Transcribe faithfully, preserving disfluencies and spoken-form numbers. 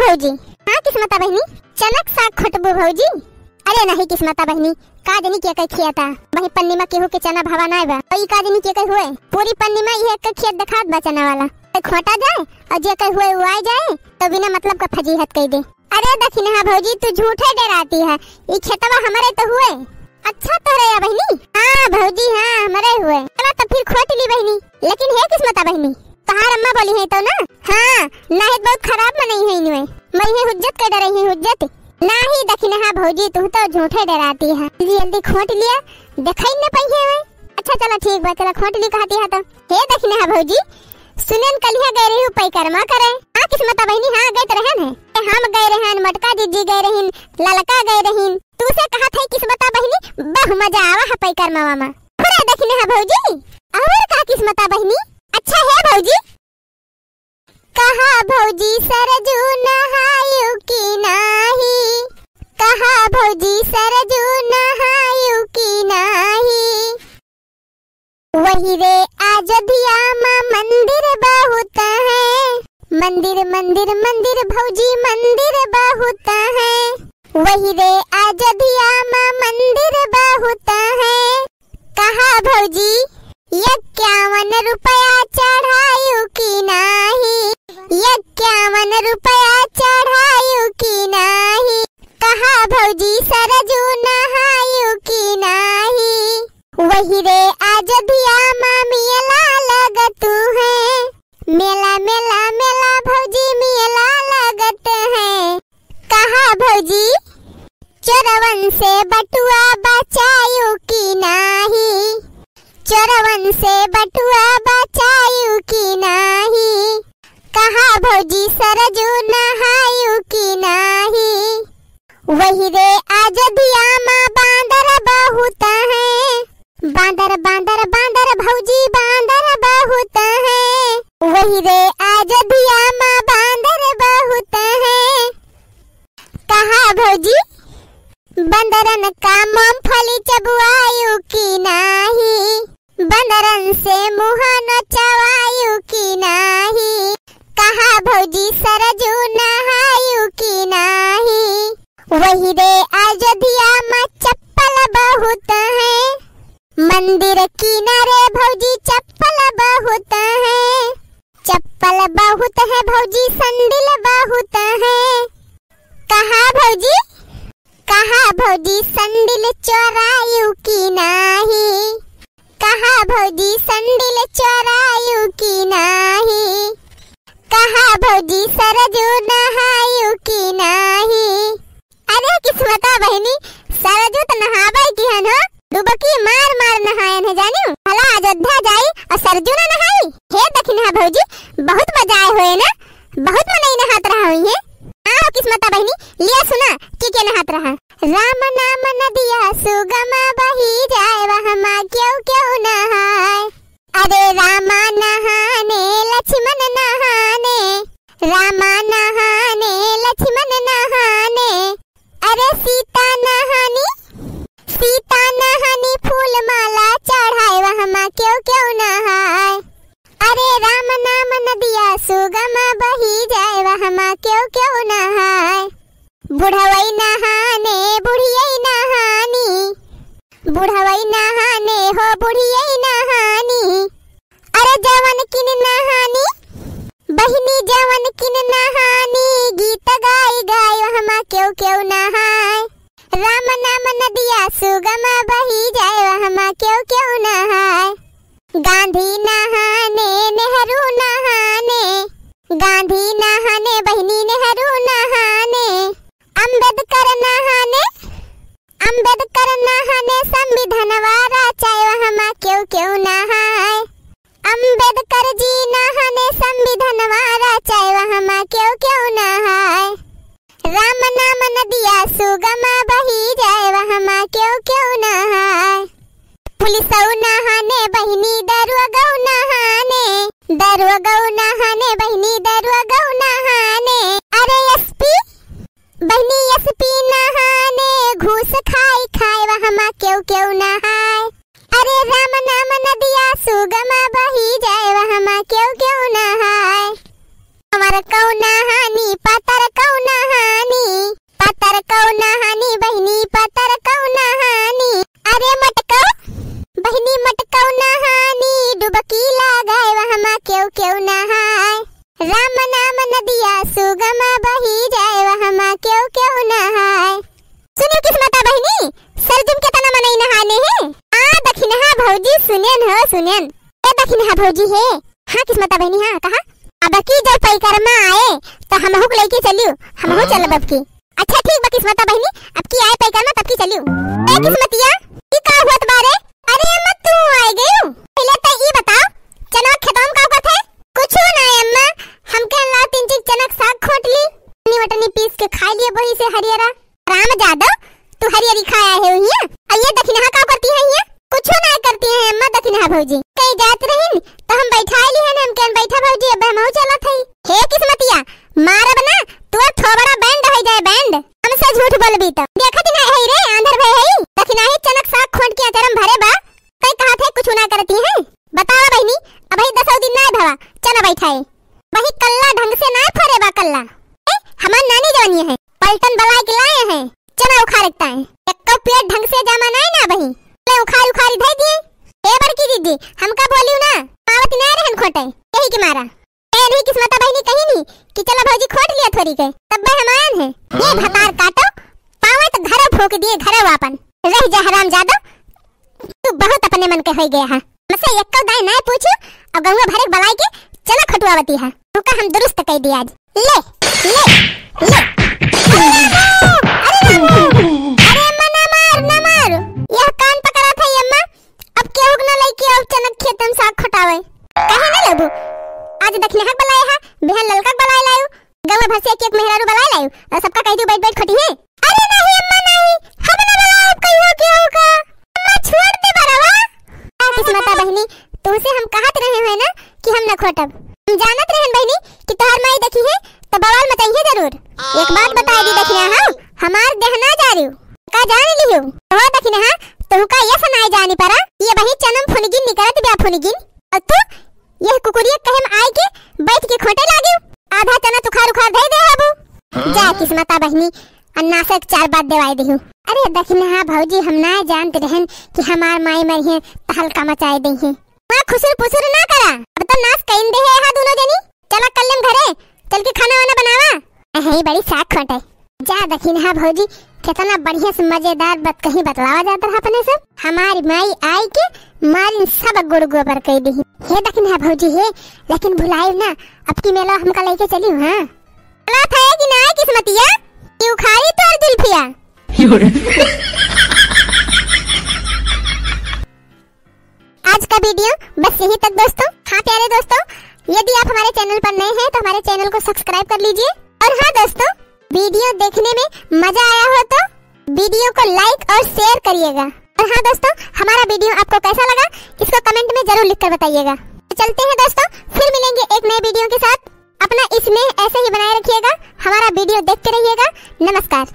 भौजी। हाँ किस्मता बहिनी, चनक साग खोटबू भौजी? अरे नहीं किस्मता बहिनी, का जनी के कई खियाता, वही पन्नी मा केहू के चना भावा नाय बा। ई का जनी के कई हुए, पूरी पन्नी मा इहे एक खेत देखात बा चना वाला। ए खोटा जाए और जे कई हुए उ आय जाए, तो बिना मतलब का फजीहत कई दे। अरे दखिनहा भौजी, तू झूठे डेराती है, ई खेतवा हमरे तो हुए। अच्छा तोहरे या बहिनी? हाँ भौजी, हाँ हमरे हुए। चला तो फिर खोट ली बहिनी। लेकिन हे किस्मता बहिनी, तोहार अम्मा बोली है तो ना? हाँ, नाहित बहुत खराब मनई है इनवे। मइहे हुज्जत के डरे है, हुज्जत। नाही दखिनहा भौजी, तू तो झूठे डेराती है। जल्दी जल्दी खोट लिया, देखाई न पाई है। अच्छा चला ठीक बा, चला खोट ली कहती है तो। हे दखिनहा भौजी, सुनेन कलिया गए रही पैकरमा करे। हाँ किस्मता बहिनी, हाँ गए तो रहन है। ए, हम गए रहन, मटका जिज्जी गए रहीन, ललका गए रहीन। तू से कहा था किस्मता बहिनी, बहु मजा आवा है पैकरमावा मा। खुरे दखिनहा भौजी, और का किस्मता बहिनी? अच्छा हे भौजी। कहा भौजी सरजू नहायु की नाही, कहा भौजी सरजू नहायु की नाही। वही रे अयोध्या मा मंदिर बहुत है, मंदिर, मंदिर, मंदिर भौजी मंदिर बहुत है। वही रे अयोध्या मा मंदिर बहुत है। कहा भौजी, इक्यावन रुपया चढ़ायु की नाही, इक्यावन रुपया चढ़ायु की नाही। कहा भौजी सरजू नहायु की नाही। वही रे अयोध्या मा मेला लगतु है, मेला, मेला, मेला भौजी मेला लगत है। कहा भौजी, चोरवन से बटुआ बचायु की नाही, चोरवन से बटुआ बचायु की नाही। कहा भौजी सरजू नहायु की नाही। वही रे अयोध्या मा बांदर बहुत है, बांदर, बांदर, बांदर भौजी बांदर बहुत है। वही रे अयोध्या मा बांदर बहुत है। कहा भौजी, बंदरन का मूंगफली चबुआयु की नाही, बंदरन से मुँह नोचवायु की नाही। कहा भौजी सरजू नहायु की नाही। वही रे अयोध्या मा चप्पल बहुत है, मंदिर किनारे भौजी चप्पल बहुत है, चप्पल बहुत है भौजी, संडिल बहुत है। कहा भौजी, कहा भौजी संडिल चोरायु की नाही, कहा भौजी संडिल चोरायु की नाही। कहा भौजी सरजू नहायु की नाही। अरे किस्मता बहिनी, सरजू त नहाबै किहन हो, डुबकी मार मार नहायन है जानिउ। भला अयोध्या जाई और सरजू ना नहाई? हे दखिनहा भौजी, बहुत मजा आए होए ना, बहुत मनई नहात रहा होइहैं। आओ किस्मता बहिनी, लिया सुना, के के नहात रहा। राम नाम नदिया सुगम बही जाए, वहमा केउ केउ नहाए। अरे रामा नहाने, लक्ष्मण नहाने, रामा नहाने, लक्ष्मण नहाने। अरे सीता नहानी, सीता नहानी, फूल माला चढ़ाए, वहमा केउ केउ नहाए। अरे राम नाम नदिया सुगम बही जाए, वहमा केउ केउ नहाए। बुढ़वई नहाने, बुढ़ियई नहानी, बुढ़वई नहाने हो, बुढ़ियई नहानी। अरे जवन किन नहानी, बहिनी जवन किन नहानी, गीत गाई गाई वहमा केउ केउ नहाए। राम नाम नदिया सुगम बही जाए, वहमा केउ केउ नहाए। गांधी नहाने, नेहरू नहाने, गांधी नहाने, बहिनी नेहरू नहाने, अम्बेडकर नहाने, अम्बेडकर नहाने, संविधानवा रचाए, वहमा केउ केउ नहाए। अम्बेडकर जी नहाने, संविधानवा रचाए, वहमा केउ केउ नहाए। राम नाम नदिया सुगम बही जाए, वहमा केउ केउ नहाए। पुलिसउ नहाने बहिनी, दरुअगउ नहाने, दरुअगउ नहाने बहिनी, दरुअगउ नहाने। अरे एसपी बहिनी, एसपी नहाने, घूस खाई खाए, वहमा केउ केउ नहाए। अरे राम नाम नदिया सुगम बही जाए, वहमा केउ केउ नहाए। अमर कउ नहानी, पातर कउ भौजी हे, हाँ किस्मता बहिनी, हाँ कहा। अब की जब पैकरमा आए तो हमहू के लइके चलियो, हमहू चलब अब की। अच्छा ठीक बा किस्मता बहिनी, अब की आए पैकरमा तब की चलियो। ए किस्मतिया, ई का हुअत बा रे? अरे अम्मा तू आए गयू? पहिले तो ई बताओ, चना खेतवा में का करत है? कुछो ना अम्मा, हम कहन लाओ तीन चीज चना के साग खोट ली, चटनी वटनी पीस के खाई लिए वही से हरियरा। राम जादव, तू हरियरी खाया है हिया? अ ये दखिनहा का करती है हिया? कुछो ना करती है अम्मा दखिनहा भौजी। कहीं जात रहिन तो हम बैठाए लिहन, हम कहन बैठा भौजी, अब हमहू चलत हई। हे किस्मतिया, मारब ना, तोर थोबड़ा बैंड होइ जाए बैंड। हमसे झूठ बोलबी तो। देखत ना है रे, आंधर भय है। दखिनहा ही चनक साग खोंट के अचरम भरे बा। कई कहा थे कुछ ना करती है। बतावा बहिनी, अबही दसौ दिन ना भवा, चना बैठाए। वही कल्ला ढंग से ना फरे बा कल्ला। ए, हमार नानी जवानी है, पलटन बलाए के लाए हैं, चना उखाड़ रखता है। एक्को पेट ढंग से जामा नाई ना बही, ले उखाड़ उखाड़ धई दिए। ए बड़की दीदी, हमका बोलियो ना, पावत ना रहन खोटे, यही के मारा। ए नहीं किस्मता बहिनी कहीं नहीं कि चला भौजी खोट लिया थोरी के, तब हम आयन है। ये भतार काटो, पावे तो घरे फूंक दिए, घरे वापन। रह जा हराम जादो, तू बहुत अपने मन के होई गया है। हमसे एक्को दाई नाय पूछू, अब गौवा भरे के बलाई के चना खटुआवती है। ओका हम दुरुस्त कई दिया आज। ले, ले, ले। अरे रामू, अरे रामू, अरे अम्मा ना मार, ना मार। यह कान पकड़ा था ये अम्मा, अब केहू के ना लइके अब चनक खेत में साग खटावे। काहे ना लेबू? आज दखिनहा के बलाए हा, बिहान ललका के बलाए लायू। गौवा भर से एक एक मेहरारू बलाए लायू और सबका कह दियो बैठ बैठ खटी है। अरे नहीं अम्मा नहीं, हम ना बलाओ कहियो केहू का। अम्मा छोड़ दे बरवा। आ किस्मता बहिनी, तुमसे हम कहत रहे हैं ना कि हम न खोटब। हम जानत रहन बहिनी कि तोहार माई देखी है तो बवाल मचाई है जरूर। एक बात बताई दी दखिनहा, हाँ, हमार गहना जा रही का जान लियो। तो दखिनहा, तुमका ये सुनाई जानी परा, ये वही चनम फुनगिन निकलत ब्या फुनगिन। और तू ये कुकुरिया कहे में आए के बैठ के खोटे लागियो। आधा चना तुखार उखार धई दे हबू। जा किस्मता बहिनी, अन्ना से एक चार बात देवाई दिहू। अरे दखिनहा भौजी, हम ना जानत रहन कि हमार माई मरिहे तहलका मचाए देहे। वहाँ खुसुर पुसुर ना करा, अब तो नाश कइन देहे हा दोनों जनी। चला कल्लम घरे, चल के खाना वाना बनावा। अहे बड़ी साग खोटे। जा दखिनहा भौजी, कितना बढ़िया से मजेदार बात कहीं बतलावा जात रहा अपने सब। हमारी माई आई के मारिन सब गुड़ गोबर कई दी। हे दखिनहा भौजी हे, लेकिन भुलाइब ना, अब की मेला हमका लेके चली, हाँ? चला था कि ना किस्मतिया, कि उखाड़ी तोर जुल्फिया। आज का video बस यहीं तक दोस्तों। हाँ प्यारे दोस्तों, यदि आप हमारे channel पर नए हैं तो हमारे channel को subscribe कर लीजिए। और हाँ दोस्तों, video देखने में मजा आया हो तो video को like और share करिएगा। और हाँ दोस्तों, हमारा video आपको कैसा लगा, इसको comment में जरूर लिख कर बताइएगा। तो चलते हैं दोस्तों, फिर मिलेंगे एक नए video के साथ। अपना स्नेह ऐसे ही बनाए रखिएगा, हमारा video देखते रहिएगा। नमस्कार।